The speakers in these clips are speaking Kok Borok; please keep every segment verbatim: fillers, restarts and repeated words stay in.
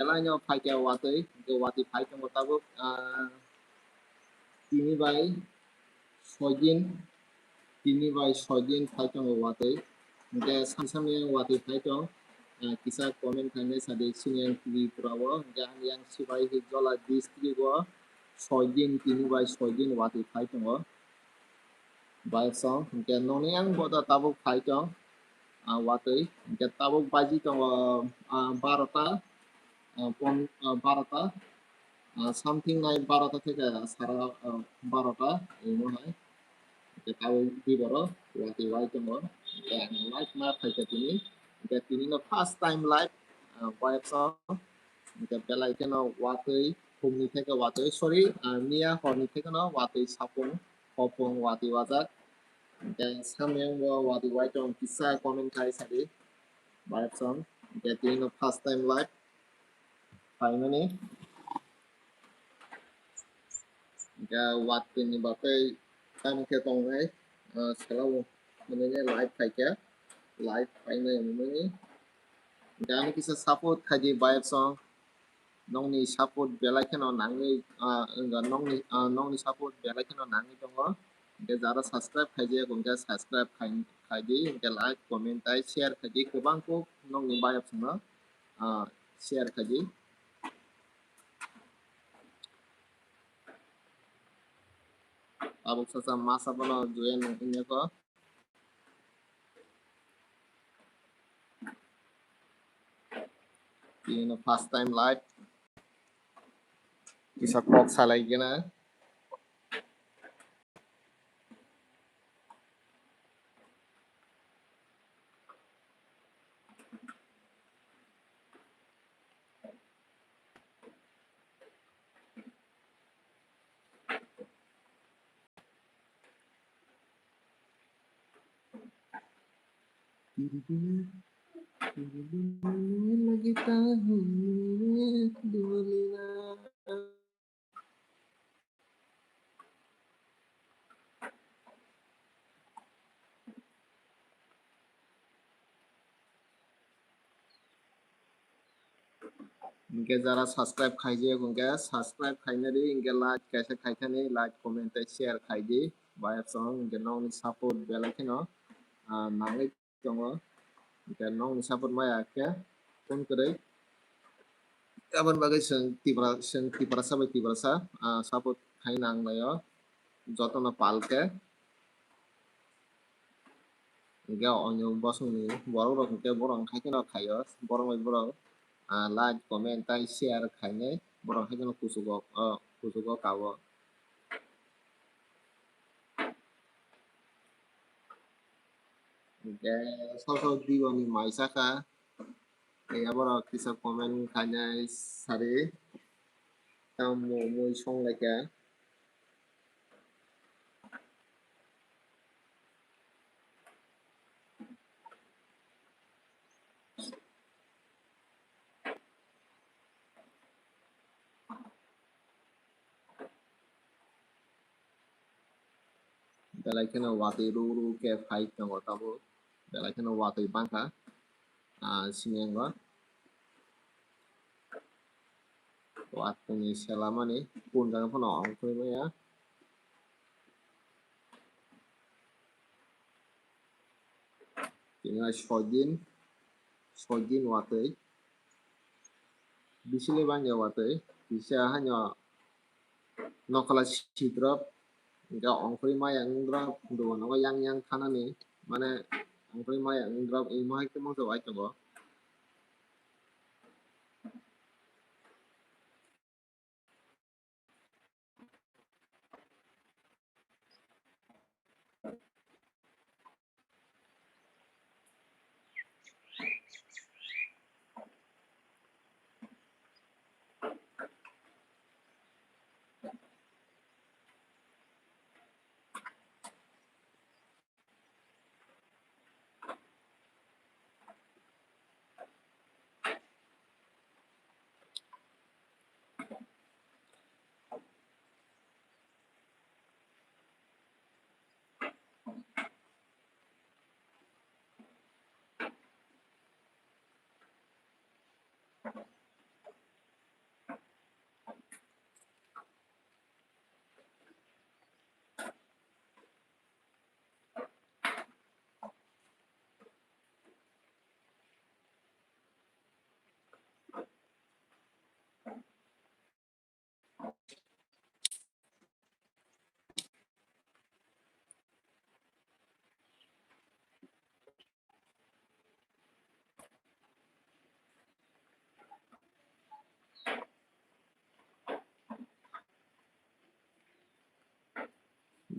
Belai no phaikha watwi, hwnkhe watwi phai tongo tabuk, ah, tini bai soi din, tini bai soi din phai tongo watwi. Hwnkhe sam sam yang watwi phai tong, ah, kisa comment khainai sadi chini yang Tripura o, hwnkhe ani yang Sipahijola district o soi din, tini bai soi din watwi phai tongo. Bai song, hwnkhe noni yang boda tabuk phai tong, ah, watwi, hwnkhe tabuk baji tongo, ah, barota, ah, pon-, ah, barota, ah, something nai barota theke sara, ah, barota, imo hai. Hwnkhe tabuk di borok watwi wai tongo. Hwnkhe ang live ma phaikha tini. Hwnkhe tini no first time live, ah, bai song. Hwnkhe belai kheno watwi, phungni theke watwi, sorry, ah, miya horni theke no watwi sapung, hopung watwi wajak. Hwnkhe samyang bo watwi wai tong kisa comment khai sadi. Bai song. Hwnkhe tini no first time live phaimani. Hwnkhe watwi ni bagwi tamo khe tongnai, ah, sela o hwnwi live phaikha, live phainai hwnwi. Hwnkhe ani kisa support khaidi bai song. Nokni support belai kheno nangwi, ah, wngkha nokni, ah, nokni support belai kheno nangwi tongo. Hwnkhe jara subscribe khaijak hwnkhe subscribe khai, khaidi, hwnkhe like, comment tai share khaidi, kwbang kuk nokni bayap songno, ah, share khaidi. Tabuk sasa masa bono join wngya kho. Tini first time live. Kisa kok salai gana. Hwnkhe jara subscribe khaijak hwnkhe subscribe khainadi, hwnkhe like kaisa khaithani, like, comment tei share khaidi. Bayapsong hwnkhe nokni support belai kheno, ah, nangwi tongo. Hwnkhe nokni support maya khe phone kwrwi. Aboni bagwi chwng Tipra, chwng Tiprasa bai Tiprasa, ah, support khai nang laio. Jotono pal khe. Hwnkhe onyo bosongni borok rok hwnkhe borok khai kheno khaio. Borok bai borok, ah, like, comment tei share khainai. Borok hai kheno kuchugo, ah, kuchugo kabo. Hwnkhe sok sok Diwali mai sakha. Tei aborok kisa comment khainai sari. Tamo mui song laikha. Belai kheno watwi ru ru khe phai tongo tabuk. Belai kheno watwi bangkha, ah, sini ang o. Watwi ni selamani punjak phano ongkhorwi maya. Tini soi din, soi din watwi. Bisi le bangya watwi. Kisa haino nokla si drop. Hwnkhe ongkhorwi maya wng drop. Dogan nogo yang yang thanani. Mane ongkhorwi maya wng drop. Imo hai khe mangsa wai tongo.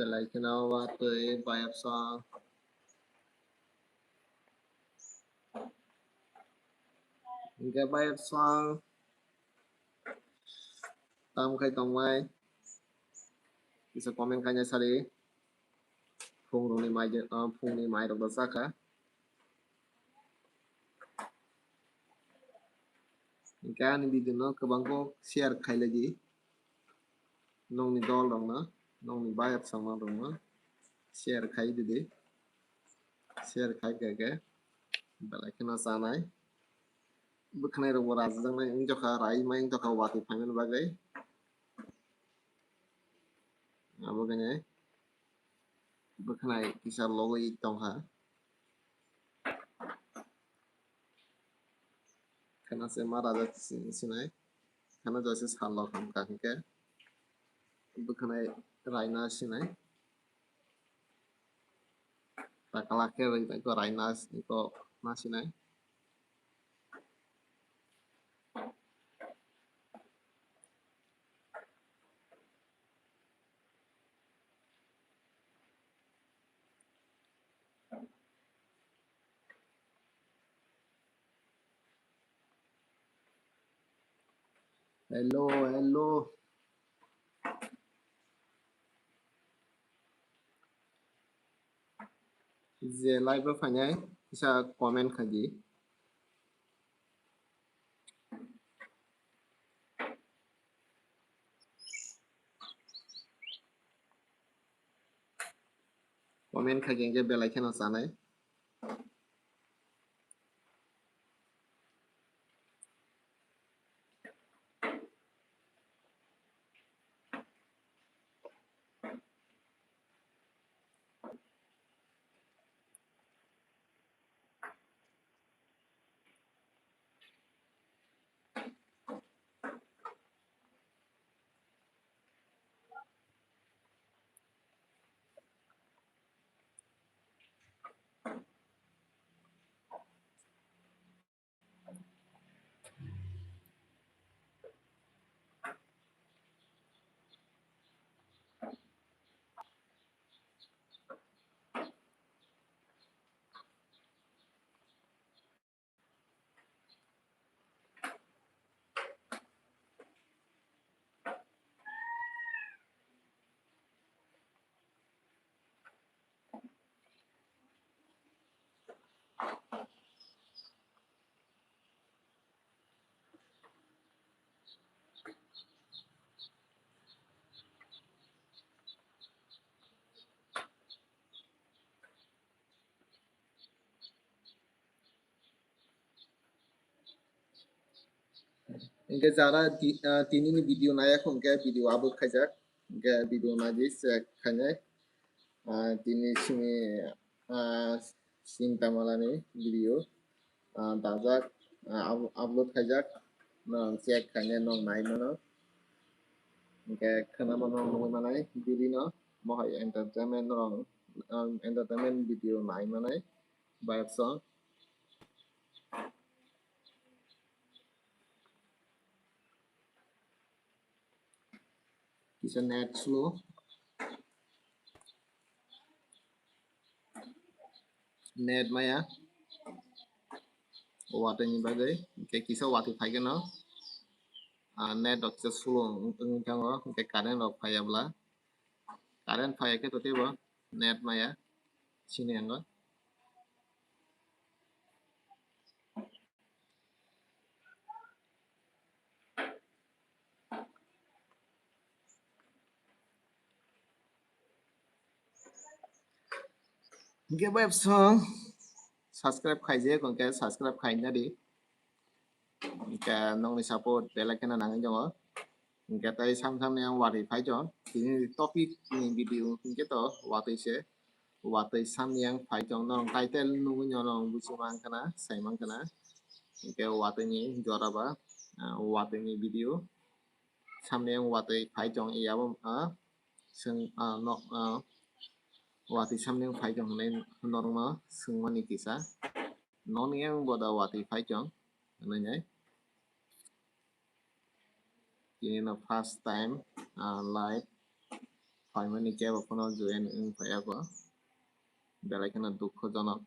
Belai kheno watwi bayapsong. Hingke bayapsong. Tam khai tongmai. Kisa comment kanya sari. Phung rokni mai, ah, phungni mai rok bo chakha. Hingke ani video no kwbang kok share khailai di. Nongni dol rokno, nongni bayapsong rokno share khai di di. Share khai khe khe belai kheno chanai. Bwkhanai rok bo rajak nai wng tokha, rai mai wng tokha watwi phaimani bagwi. Abo khe bwkhanai kisa logwi tongkha. Khana se ma raja si-, sinai. Khana jose sal rok hamkha hinkhe. Bwkhanai raina sinai. Takala khe bai ko raina ko ma sinai. Hello, hello. Je live o phainai kisa comment khaidi. Comment khaikhe hingke belai kheno chanai. Hingke jara ti-, ah, tini ni video naiya kho hingke video upload khaijak, hingke video naidi check khainai. Ah, tini sini, ah, sinta malani video, ah, dajak, ah, up-, upload khaijak, nong check khainai nong nai mano. Hingke khwnama nong nugui manai video no, mohai entertainment rong, ah, entertainment video nai manai. Bayapsong. Kisa net slow. Net maya. Watwi ni bagwi. Hingke kisa watwi phaikhe no. Ah, net rok kisa slow wng, wng thango. Hingke current rok phaiya bwla. Current phaiya khe to teibo net maya. Sini ang o. Hingke bai bwswng subscribe khaijak, hingke subscribe khaina di. Hingke nokni support belai kheno nangwi tongo. Hingke tei sam sam ni ang watwi phai tongo. Tini topic ni video hingke to watwi se. Watwi samni ang phai tong, norok title nugwi norok buji mankha na, sai mankha na. Hingke watwi ni jora ba, ah, watwi ni video. Samni ang watwi phai tong, iya bo, ah, swng, ah, no, ah, watwi samni ang phai tong hinwi norokno swngmani kisa. Nokni ang boda watwi phai tong hinwi nai. Tini no first time, ah, live. phaimani kebo phano join wng phaiyago, belai kheno dukhojonok.